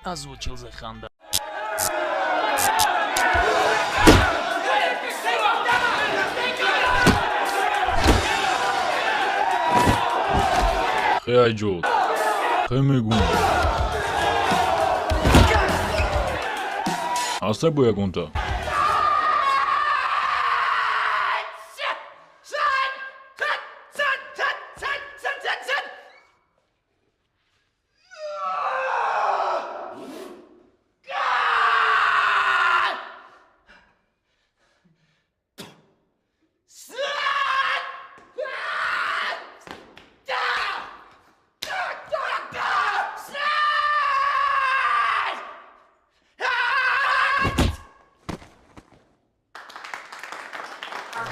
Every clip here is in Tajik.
Озвучил Заханда. Хе, айҷод, хе мегум. Ҳастай бо ягонта?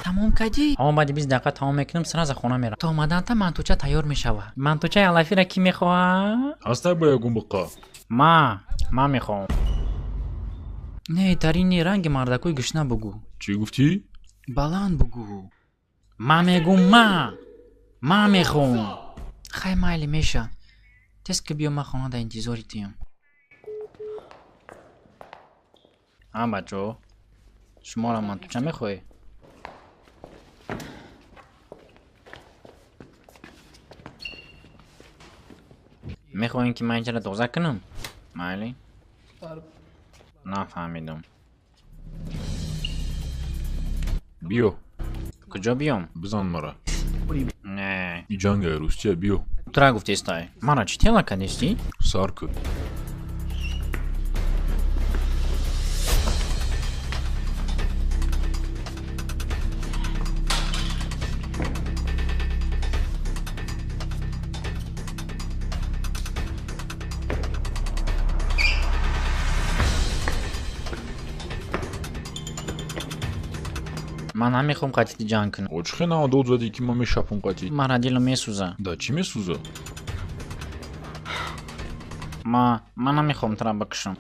Тамом кардӣ? Ҳо, баъди 20 дақиқа тамом мекунам, сразу хона мерам. То омаданта мантуча тайёр мешавад. Мантучаи алафира кӣ мехоҳад? Ҳастай бо ягон буққа? Ма мехоҳам. Не, тарини ранги мардакои гушна бугӯ. Чӣ гуфтӣ? Баланд бугӯ. Ма мегум, ма мехоҳам. Хай, майли, меша. Тез ки биё, ман хона дар интизори туям. А, бачаҳо, шуморо мантуча мехоҳед? Мехоҳем, ки ман инҷаро тоза кунам? Майли, нафаҳмидам. Биё. Куҷо биём? Бизан мара. Не. И ҷангаи Русия, биё. Тура гуфтестай, мара чӣ тела кадистӣ? Сар кӯ. Ман намехоҳам қатити ҷанг кунам. О, чӣ хел дод задӣ, ки ман мешапум қатӣ? Мара дилам месӯза. Да чӣ месӯза? Ма намехоҳам тура бикушам.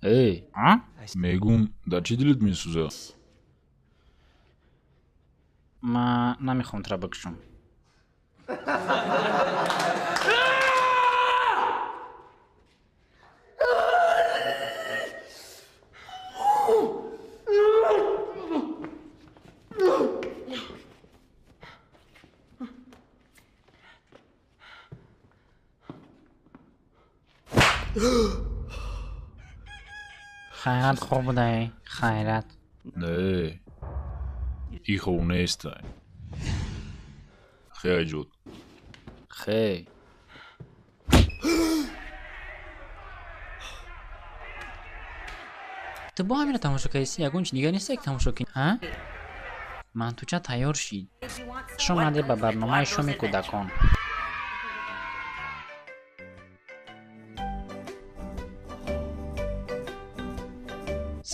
Эй! А? Мегум, дар чӣ дилат месӯза? Ма намехоҳам тура бикушам. Хайрат, хоб будаe, хайрат. Не, и хоб нестай. Хе, айҷод. Хе. Ту бо ҳамина тамошо кардисти? Ягон чи дигар несте, ки тамошо кунӣ, а? Мантуча тайёр шид. Хуш омадед ба барномаи шоми кӯдакон.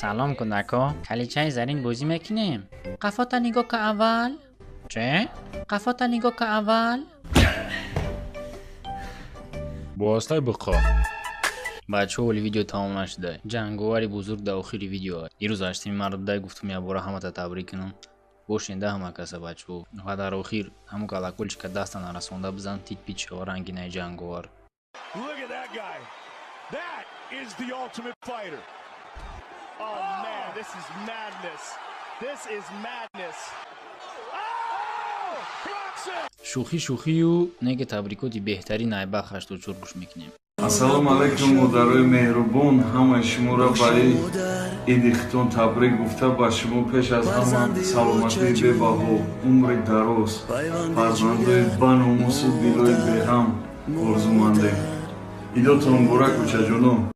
Салом, кӯдако, каличаи зарин бозӣ мекунем. Қафота нигоҳ ка аввал. Че? Қафота нигоҳ ка аввал. Бо ҳастай буққа? Бачаҳо, оли видео тамом нашуда. Ҷанговари бузург дар охири видео. Дирӯз ҳаштими март будай, гуфтум якбора ҳамата табрик кунам. Бошенда ҳама каса, бачаҳо. Ва дар охир ҳамун колокольчика даста нарасонда бизан, тит пит шава ранги наи ҷанговар. Look at that guy. That is the ultimate fighter. Oh, man, this is madness. This is madness. Oh! Rocks it! Шӯхӣ шӯхию неки табрикоти беҳтарин айбах 84 гӯш мекунем. Ассалому алайкум, модарои меҳрубон! Ҳамаи шуморо ба иди хитон табрик гуфта, ба шумо пеш аз ҳама саломатии бебаҳо, умри дароз, фарзандои баномусу дилои беғам орзумандем. Идотон муборак, бучаҷоно!